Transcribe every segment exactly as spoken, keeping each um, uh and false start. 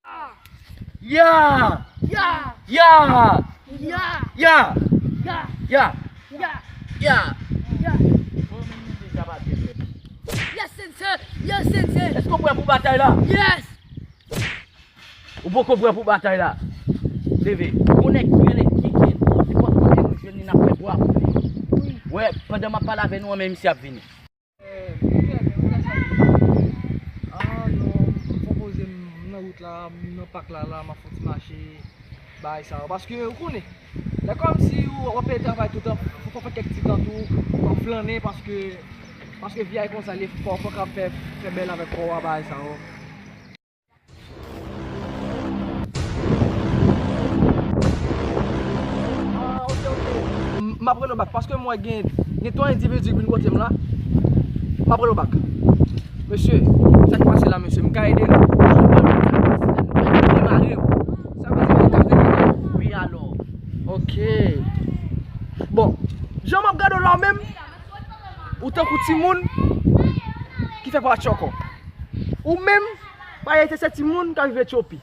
Ya! Ya! Ya! Ya! Ya! Ya! Ya! Ya! Ya! Ya! Yes, sensei! Yes, sensei! Èske w prè pou batay la? Yes! Ou poko prè pou batay la? Leve. Ou konnen ki rele Kiken. Se pòt kote nou jwenn li, n ap fè bwa pou li. Wi. Wè, pandan m ap pale avè nou an, men misye ap vini. Eh, Kiken, men ou ka sa? Ah, non, m fon poze m nan wout la, m nan pak la, la, m ap fon ti mache, bagay sa yo. Paske, ou konnen, lè kòmsi ou, w ap peye travay toutan, fò, fò fè kèk ti tan tou, w ap flannen, paske, paske vi a e konsa, li fò, fò w ka fè, fè bèl avèk kò w a, bagay sa yo. Ah, ok, ok. M, m ap rele w bak, paske m wè gen, gen twa endividi ki vin kote m la. M ap rele w bak. Mesye, sa k pase la, mesye? M ka ede nou? Demare w. Sa vle di mwen ka fè bagay? Wi, alò. Ok. Bon, jan m ap gade w la menm, ou tankou timoun ki fè pa tchòkò. Ou menm, parèy se timoun k ap viv Etyopi.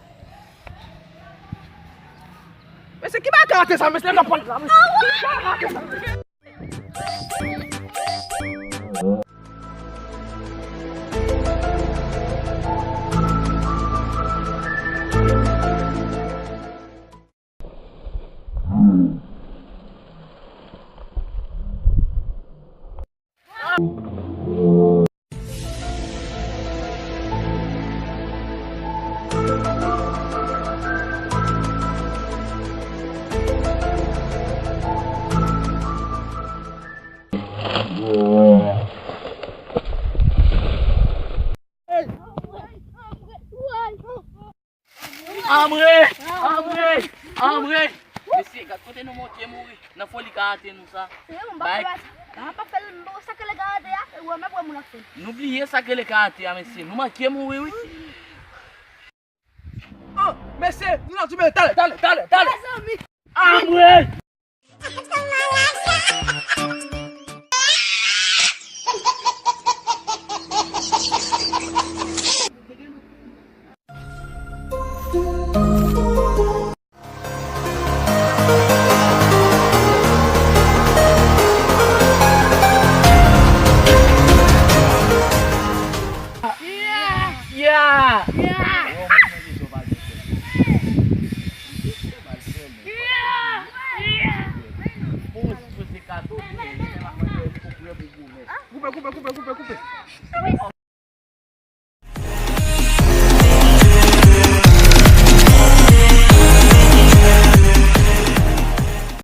Mesye, ki bagay karate sa, mesye? Lè m ap pale la, mesye. Ki bagay karate sa? Anmwe! Anmwe! Anmwe! Mesye, gad kote nou manke mouri nan foli karate nou sa. Se yon bay. Mwen pa fè l, mwen pa fè l, mwen pa fè l, mwen pa fè l karate a, e wè, mwen wè moun ap fè l. Nou bliye sa k rele karate a, mesye. Nou manke mouri, wi. Oh, mesye, nou nan tube, talè, talè, talè, talè. Mezanmi! Anmwe! Yeah! Yeah! Yeah! Koupe, koupe, koupe, koupe.